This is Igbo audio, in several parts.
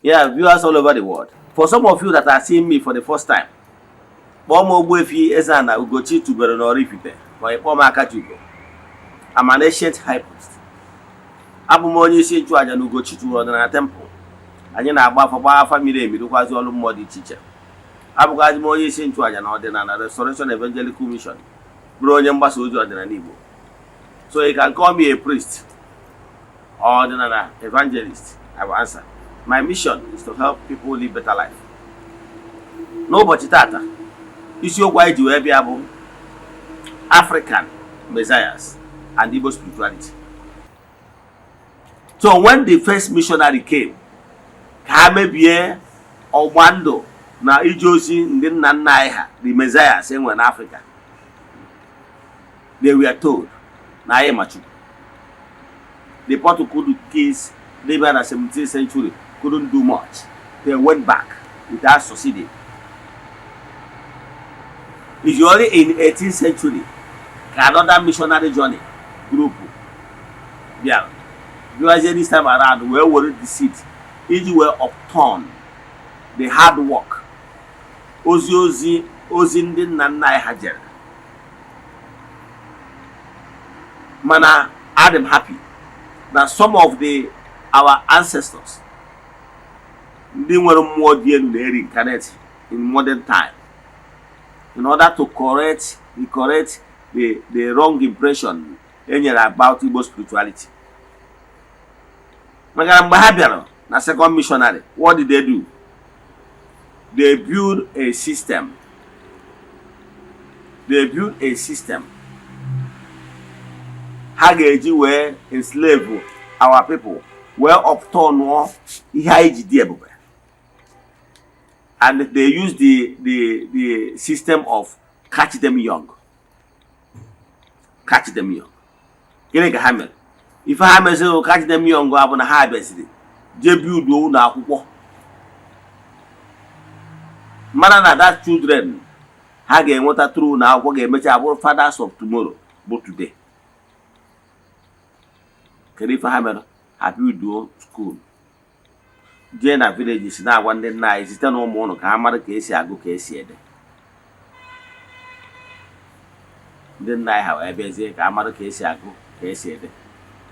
Yeah, viewers all over the world. For some of you that are seeing me for the first time, kpọọ m Ogbuefi Eze-Ana Ugochi tubelu n'Oraifite ma ị kpọọ m Akachukwu. I'm an ancient high priest. Abụ m onye isi nchụaja na Ugochi tubelu ọdịnala temple. Anyị na-agba afa, gbaa afa miri emi, rụkwazi ọrụ mmụọ dị iche iche. Abụkwazi m onye isi nchụaja na Ọdịnala Restoration Evangelical Mission, bụrụ onye mgbasa ozi ọdịnala Igbo. So you can call me a priest or ọdịnala evangelist. I will answer. My mission is to help people live better life. N'ụbọchị tata, isiokwu anyị ji wee bịa bụ African Messiahs and Igbo spirituality. So when the first missionary came, ka ha mebie ọgba ndụ na ije ozi ndị nna nna anyị ha, the Messiahs enwere n'Africa, they were told na anyị ma Chukwu. The Portuguese living in the 17th century couldn't do much. They went back without succeeding. It's only in 18th century ka another missionary journey group bịara bịazie this time around wee were deceit iji wee upturn the hard work, ozi ndị nna nna anyị ha jere. Mana adị m happy na some of the our ancestors ndị nwere mmụọ dị elu na-reincarnate in modern time in order to correct the wrong impression e nyere about Igbo spirituality. Maka na mgbe ha bịara na second missionary, what did they do? They build a system. They build a system ha ga-eji wee enslave our people, wee upturn ihe anyị ji dị ebube, and they use the system of catch them young, catch them young. Gịnị ka ha mere? Ife ha meziri, catch them young, abụ na ha bịaziri jee build ụlọ akwụkwọ, mara na that children ha ga-enweta through na akwụkwọ ga-emecha bụrụ fathers of tomorrow, bụ today. Kedu ife ha mere? Ha builduo school, jee na villages na-agwa ndị nna anyị site na ụmụ ụnụ ka ha mara ka esi agụ, ka esi ede. Ndị nna anyị ha wee bịazie ka ha mara ka esi agụ, ka esi ede,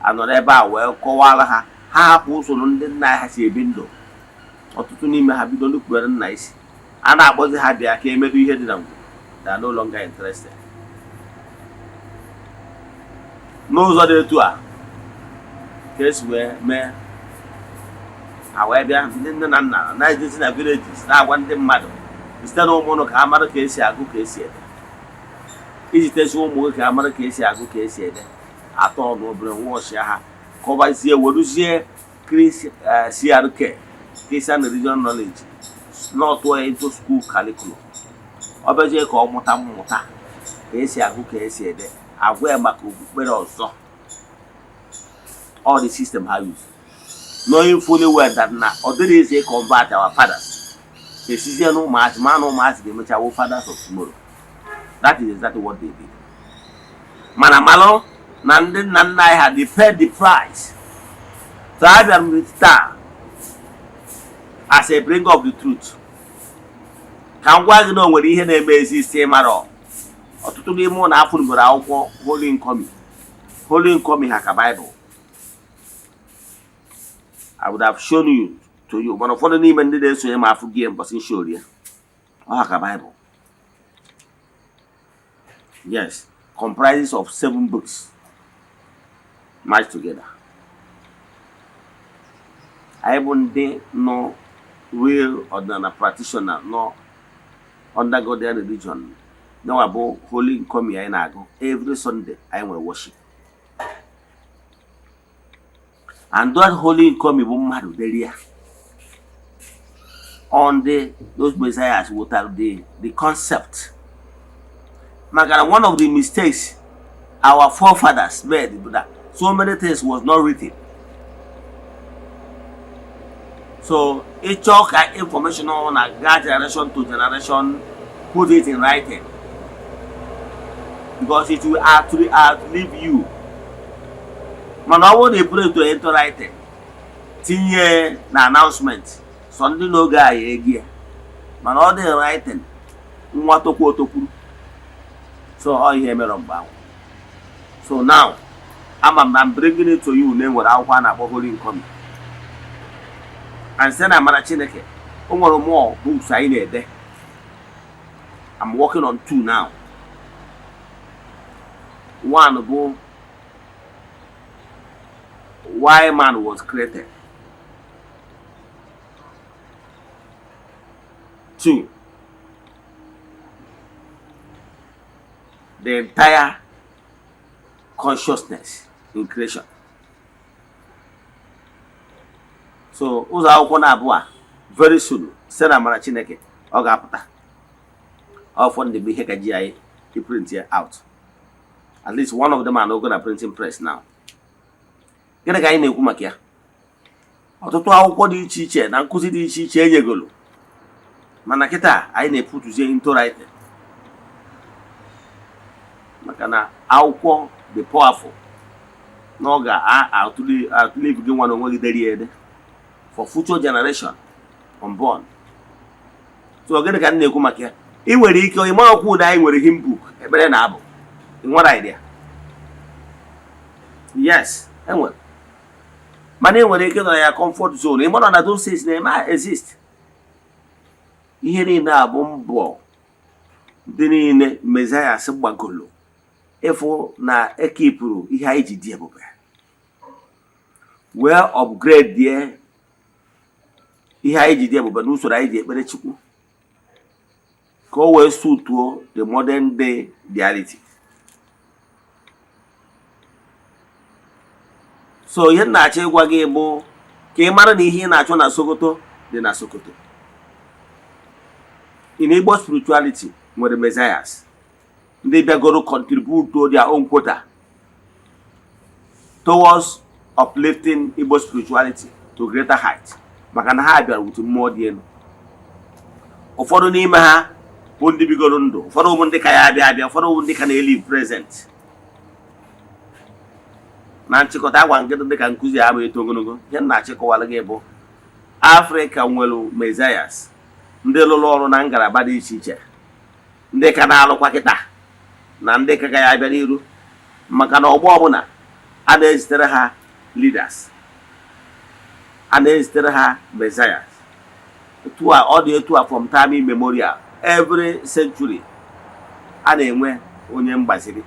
anọrọ ebe a wee kọwara ha, ha hapụ usoro ndị nna anyị ha si ebi ndụ. Ọtụtụ n'ime ha bido nupụere nna isi. A na-akpọzi ha bịa ka emedo ihe dị na ngwuru, they are no longer interested. N'ụzọ dị etu a ka esi wee mee ha wee bịa, ndị nne na nna na-ejezi na villages na-agwa ndị mmadụ site na ụmụ ụnụ ka ha mara ka esi agụ, ka esi ede, iji tezi ụmụ gị ka ha mara ka esi agụ, ka esi ede, atọ ọnụ obere nwọchịa ha, kọbazie, weruzie CRK, Christian Religion Knowledge, slot ya into school curriculum. Ọ bịazie ka ọ mụta mmụta ka esi agụ, ka esi ede, agwa ya maka okpukpere ọzọ. All the system ha use, knowing fully well that na ọ dịrị easy convert our fathers, esizie na ụmụazị ma na ụmụazị ga-emecha wụ fathers of tomorrow. That is exactly what they did. Mana malụ na ndị nna nna anyị ha, they paid the price. So abịara m taa as a bringer of the truth ka m gwa gị na o nwere ihe na-eme ezi isi mara. Ọtụtụ n'ime ụlọ afụnugoro akwụkwọ Holy Nkomi, Holy Nkomi ha ka Bible. I would have shown you to you, mana ụfọdụ n'ime ndị na-esonye m afụ gị mbọsị nshori ya, ọ ha ka Bible. Yes, comprises of seven books merged together. Anyị bụ ndị nọ real ọdịnala practitioner nọ under Godian religion, nyawa bụ Holy Nkomi anyị na-agụ every Sunday. Anyị nwere worship, and that Holy Nkomi bụ mmadụ dere ya on the those messiahs wetara the concept, maka na one of the mistakes our forefathers made bụ that so many things was not written. So ịchọ ka information ọ na-aga generation to generation, put it in writing, because it will actually outlive you. Mana ọ bụrụ na ị put it into writing, tinye na announcement. Sọ ndị n'oge a ya egi ya, mana ọ dị writing nwa tokwu otokwuru. So ọ ihe mere mgbe ahụ. So now ama m, I'm bringing it to you na enwere akwụkwọ a na-akpọ Holy Nkomi, and site na amara Chineke, o nwere more books anyị na-ede. I'm working on two now. One bụ Why Man Was Created. Two, The Entire Consciousness in Creation. So ụzọ akwụkwọ na-abụọ a, very soon, site na amara Chineke, ọ ga-apụta. Ọ ndị bụ ihe ka ji anyị print ya out. At least one of them are na printing press now. Gịnị ka anyị na-ekwu maka ya? Ọtụtụ akwụkwọ dị iche iche na nkụzi dị iche iche enyegolo, mana kịta anyị na-eputuzie into writing, maka na akwụkwọ dị powerful na ọ ga-outlive gị nwa na onwe gị deri ya ede for future generation unborn. So gịnị ka m na-ekwu maka ya? Ị nwere ike ịma okwu ụda anyị nwere hymn book, ekpere na abụ. Ị nwere idea? Yes, enwere, mana ị nwere ike nọ na ya comfort zone. Ị mara na those things na-eme exist. Ihe niile a bụ mbọ ndị niile messiahs gbagolo ịfụ na ekipụrụ ihe anyị ji dị ebube wee upgrade die ihe anyị ji dị ebube n'usoro anyị ji ekpere Chukwu, ka o wee sutuo the modern day reality. So ihe m na-achọ ịgwa gị bụ ka ị mara na ihe ị na-achọ na Sokoto dị na Sokoto. In Igbo spirituality nwere messiahs ndị bịagoro contribute to their own quota towards uplifting Igbo spirituality to greater height, maka na ha bịara with mmụọ dị elu. Ụfọdụ n'ime ha bụ ndị bigoro ndụ, ụfọdụ bụ ndị ka ya abịa abịa, ụfọdụ bụ ndị ka na-eli present. Na nchịkọta, agwa nkịtị dị ka nkụzi a bụ eto ogologo, ihe m na-achịkọwara gị bụ Afrịka nwere messiahs ndị lụrụ ọrụ na ngalaba dị iche iche, ndị ka na-alụkwa kịta na ndị ka ga ya abịa n'iru, maka na ọgbọ ọbụla a na-ezitere ha leaders, a na-ezitere ha messiahs. Etu a ọ dị, etu a from time immemorial, every century a na-enwe onye mgbaziri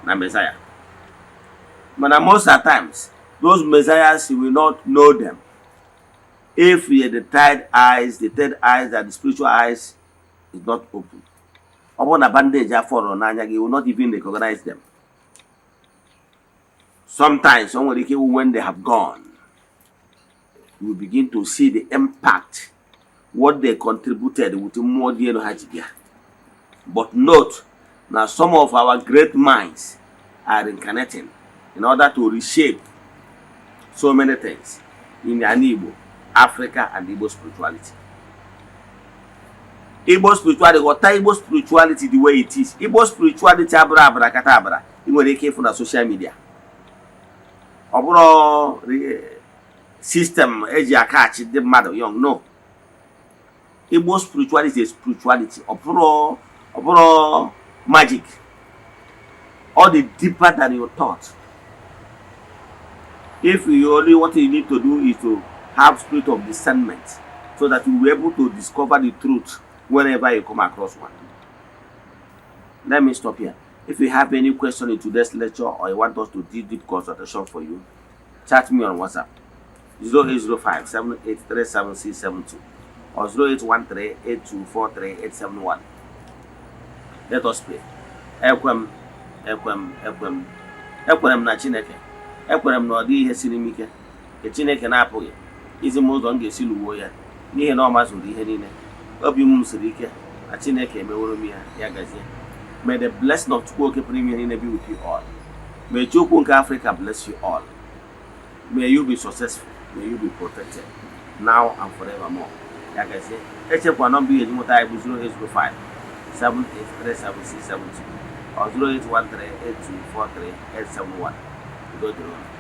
na messiah. Mana most at times those messiahs, you will not know them if the third eyes and the spiritual eyes is not open. Ọ bụrụ na bandage afọ n'anya gị, you will not even recognize them. Sometimes o nwere ike ịwụ when they have gone, you will begin to see the impact, what they contributed with mmụọ dị elu ha ji bịa. But note na some of our great minds are reincarnating in order to reshape so many things in ala Igbo, Africa and Igbo spirituality. Igbo spirituality, ghọta Igbo spirituality the way it is. Igbo spirituality abụrụ abara kata abara ị nwere ike ịfụ na social media. Ọ bụrụ system eji akachi ndị mmadụ young, no. Igbo spirituality is spirituality. Ọ bụrụ magic. Ọ dị deeper than you thought. If you only, what you need to do is to have spirit of discernment so that you will be able to discover the truth whenever you come across one. Let me stop here. If you have any question in today's lecture or you want us to do deep consultation for you, chat me on WhatsApp 0805 7837672 or 0813 8243 871. Let us pray. Ekwem, ekwem, ekwem, ekwere m na Chineke. Ekwere m na ọ dịghị ihe siri m ike nke Chineke na-apụghị izi m ụzọ m ga-esi lụwuo ya, n'ihi na ọ mazuru ihe niile. Obi m siri ike na Chineke emeworo m ya. Ya gazie. May the blessing of Chukwu Oke pụrụ ime ihe niile be with you all. May Chukwu nke Africa bless you all. May you be successful. May you be protected now and forevermore. Ya gazie. Echekwa nọmba ihe eji nweta anyị bụ 0805 7837672 or 0813 8243 871. Udo dịrị unu.